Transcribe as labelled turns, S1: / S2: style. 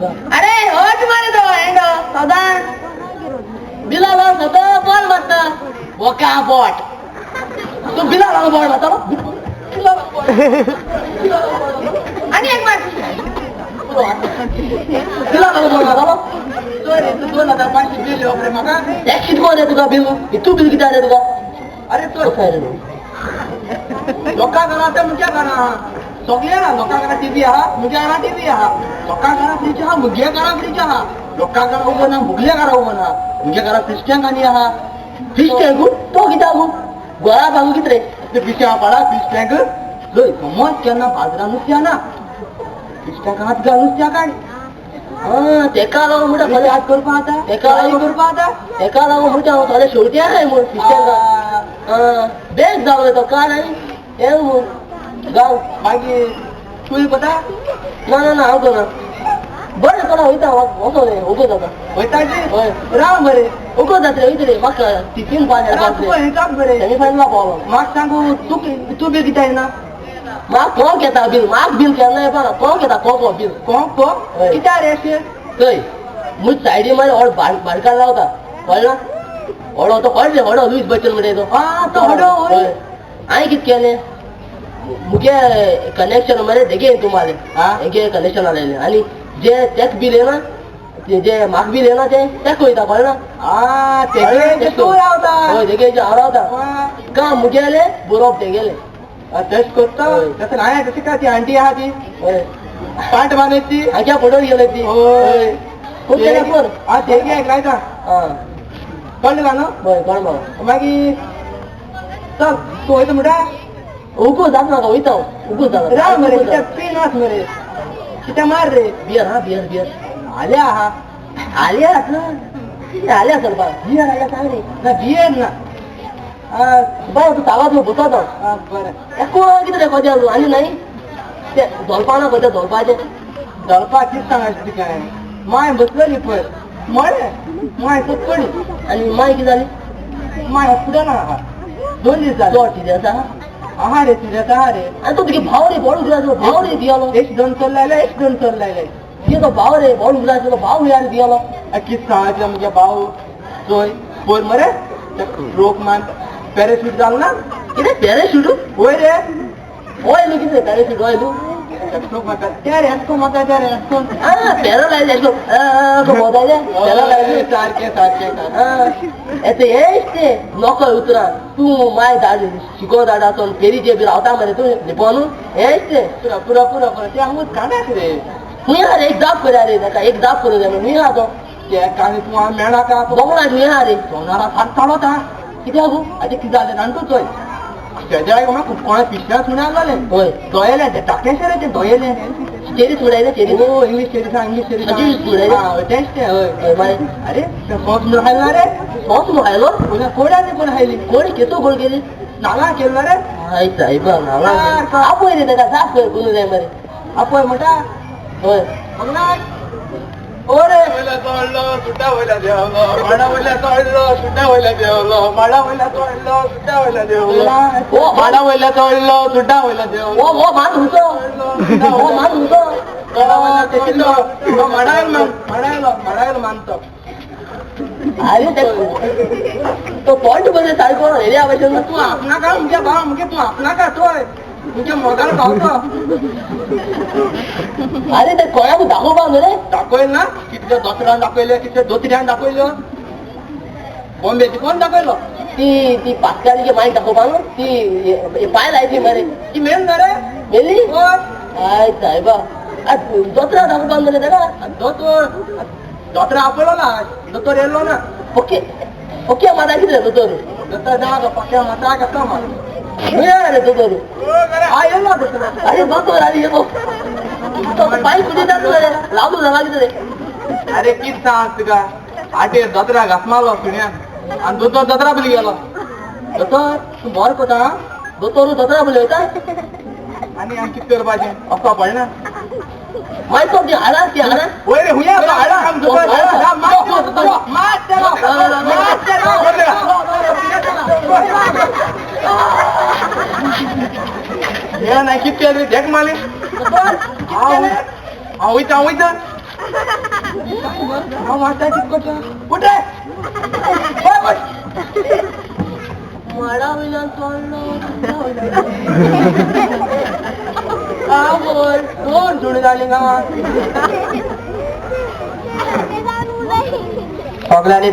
S1: तुका.
S2: अरे होच मरे तो एंडो सदां
S1: बिलाल सदां बॉल मारता.
S2: बोका बोट.
S1: तू बिलाल बॉल मारता.
S2: आणि एक मार.
S1: बिलाल बॉल मारता.
S3: चोय रे, तू 2500 बिल येवप रे म्हाका.
S1: एक कित कोण रे तुका बिल? इतू बिल कितें रे तुका?
S3: अरे चोय,
S1: कसं रे तूं?
S3: लोकां घरा ते मुगे घरा आहा, सगळे ना. लोकां घरा टीव्ही आहा, मुगे घरा टीव्ही आहा. लोकां घरा फ्रीज आहा, मुगे घरा फ्रीज आहा. लोकां घरा ओवन आहा, मुगले घरा ओवन आहा. मुगे घरा फिश टँक आनी आहा.
S1: फिश टँक तो कितें गो? गोळा भागू कितें रे?
S3: ते फिश पडा फिश टँक चोय, समज केन्ना बाजारान नुस्तें ना, फिश टँक हात घाल नुस्त्या काड.
S1: हा, तेका लागून म्हणटा
S3: खरें हात करपा आतां,
S1: तेका लागून
S3: करपा आतां.
S1: तेका लागून म्हणटा हांव थोडे शेवटी आहाय म्हूण फिश टँका. बेग जालो तो काड आनी हें म्हूण गांव.
S3: मागीर तूं कोता?
S1: ना ना ना, हांव करना. बरें चला वयता हांव, वचो रे, उगो जाता.
S3: वयता जी?
S1: हय.
S3: राव मरे.
S1: उगो जाता रे, वयता रे. म्हाका तितीन पांच
S3: राव, तुका हें मरे.
S1: सेमीफायनला पावलो.
S3: म्हाका सांगू, तूं तूं बी कितें येना?
S1: म्हाका कोंक येता बील. म्हाका बील केन्ना येवपा ना. कोंक येता, कोंक बील.
S3: कोंक कोंक कित्याक रे अशें?
S1: थंय मुज सायडी मारे व्हड भाडकार रावता, कळ्ळें ना? व्हडो तो कळ्ळें, व्हडो लुईस बच्चन म्हणटा तो.
S3: आं, तो व्हडो.
S1: हय. हांवें कितें केलें, मुगे कनेक्शन मरे देगे तुम्हाला हेगे कनेक्शन आलेलें आनी जे तेक बील येना, जे म्हाका बील येना ते तेक वयता, कळ्ळें ना?
S3: आं, तेगे तूं रावता?
S1: हय, तेगे हांव रावता. काम मुगेलें, बरोवप तेगेलें.
S3: तशें करता तशें हांवें तशें काय ती आंटी आहा ती
S1: हय,
S3: पांट बांदत ती
S1: हांच्या फोटो गेले ती.
S3: हय.
S1: कोण केल्या कोण?
S3: आं, तेगे एक लायता.
S1: आं,
S3: कळ्ळें तुका न्हू?
S1: बरें, कळ्ळें म्हाका.
S3: मागीर चल, तूं वयता म्हणटा?
S1: उगो जाता म्हाका, वयता हांव. उगो जाता.
S3: राव मरे, कित्याक पी नाच मरे, कित्याक मार रे.
S1: बियर हा, बियर बियर.
S3: आल्या आहा.
S1: आल्या आल्या सरपा बियर आल्या सांग रे.
S3: ना, बियर ना.
S1: बाय, तूं सावाद बसत हांव.
S3: बरें.
S1: एको कितें रे कोद्या आनी न्हय ते धोलपा ना कोद्या धोलपाचें.
S3: धोलपा कितें सांगायचें तुका? माय बसलेली पयर मळे माय सपडी.
S1: आनी माय कितें जाली?
S3: माय हॉस्पिटलान आहा, 2 दीस जाले.
S1: चड सिरियस आहा?
S3: आहा रे, सिरियस आहा रे.
S1: आनी तो तुगे भाव रे, बोड उगला भाव रे दियालो.
S3: एक दोन चल लायले, एक दोन चल लायले.
S1: तुगे तो भाव रे, बोड उगला तो भाव यार दियालो.
S3: कितें सांगायचें मुगे भाव चोय पयर मरे स्ट्रोक मान पॅराशूट जालो ना.
S1: कितें पॅराशूट?
S3: वय रे.
S1: वय न्हू कितें पॅराशूट वय न्हू?
S3: स्ट्रोक मारता त्या रे, एसको मारता त्या रे, एसको.
S1: आं, पॅरालायज एसको भोंवताय पॅरालायज.
S3: सारकें सारकें.
S1: येते हेच ते नोको उतरां तूं माय धाड शिको धाड आसोन फेरीचे बी रावता मरे तूं लिपोन हेच ते.
S3: पुरो पुरो पुरो पुरो, ते हांगूच कांडाक रे.
S1: खंय आहा रे? एक जाप करया रे ताका, एक जाप करूं जाय. खंय आहा तो?
S3: ते कांय तूं मेळना का?
S1: बोगळा खंय आहा रे?
S3: सोनारा फाट चालवता.
S1: कित्याक गो?
S3: आतां कितें जालें जाण तूं? चोय, शेजराक म्हाका खूब कोणा पिशव्या सुण्या जालें.
S1: हय.
S3: दोयेलें तें टाकेशें रे, तें दोयेलें.
S1: चेरी सुडायले चेरी.
S3: ओ, इंग्लीश चेरी सांग, इंग्लीश चेरी.
S1: सुडायले.
S3: हय, तेंच तें. हय.
S1: मागीर?
S3: अरे तें सॉस म्हणून खायलें ना रे.
S1: सॉस म्हणून खायलो?
S3: कोणा कोणाने कोण खायली?
S1: कोणी केसो गोल केली?
S3: नाला केलो रे.
S1: हय सायबा, नाला आपय रे ताका, जाप कर कोणू जाय मरे.
S3: आपय म्हणटा?
S1: हय.
S3: ओरे वयल्या चोडलो सुड्डा वयल्या देंवलो, माडा वयल्या चोडलो सुड्डा वयल्या देंवलो, माडा वयल्या चोडलो सुड्डा वयल्या देंवलो, माडा वयल्या चोडलो सुड्डा वयल्या देंवलो.
S1: ओ ओ मान हुंचो, ओ मान हुंचो.
S3: माडायलो माडायलो माडायलो मानतो.
S1: अरे तो पॉइंट बरे सारको एरिया भशेन.
S3: तूं आपणा का मुगे भाव, मुगे तूं आपणा का तोय मुगे मोगान पावतो.
S1: अरे ते कोणाक दाखोवपा न्हू रे?
S3: दाखयल ना, कितले दोतरान दाखयले, कितले दोतऱ्यान दाखयल्यो, बॉम्बेची कोण दाखयलो.
S1: ती ती पास्कालीचे मायक दाखोवपा न्हू, ती पाय लायती मरे.
S3: ती मेल ना रे.
S1: मेली?
S3: हय.
S1: I सायबा, दोतरा दाखोवपा न्हू रे ताका.
S3: दोतोर दोतरा आपयलो ना, दोतोर येयलो ना.
S1: ओके ओके, माता कितें दोतोर?
S3: दोतोर जागा पक्या माता का मार.
S1: खंय रे दोतोर?
S3: आ येयलो दोतोर.
S1: अरे दोतोर, अरे येलो तो पाय कुठे जातो रे, लावलो जागा कितें रे?
S3: अरे कितें सांग तुका, आटे दोतरा घास मारलो सुण्यान आनी दोतोर दोतरा बली गेलो. दोतोर तूं बरो कोता.
S1: दोतोर दोतरा बली वयता.
S3: आनी आमी कितें करपाचें, वचपा पडना.
S1: मागीर तो ती हाडा, ती हाडा.
S3: वय रे, हुंय हाडा. हे ना कितें केलें रे, देख मारली. हांव वयता, हांव वयता. हांव वाडटा कितकोच्या उठ रे ओय, उठ.
S1: माडा वयल्यान चोडलो.
S3: आवय, दोन सुणी जाली गांवात. सगळ्यांनी.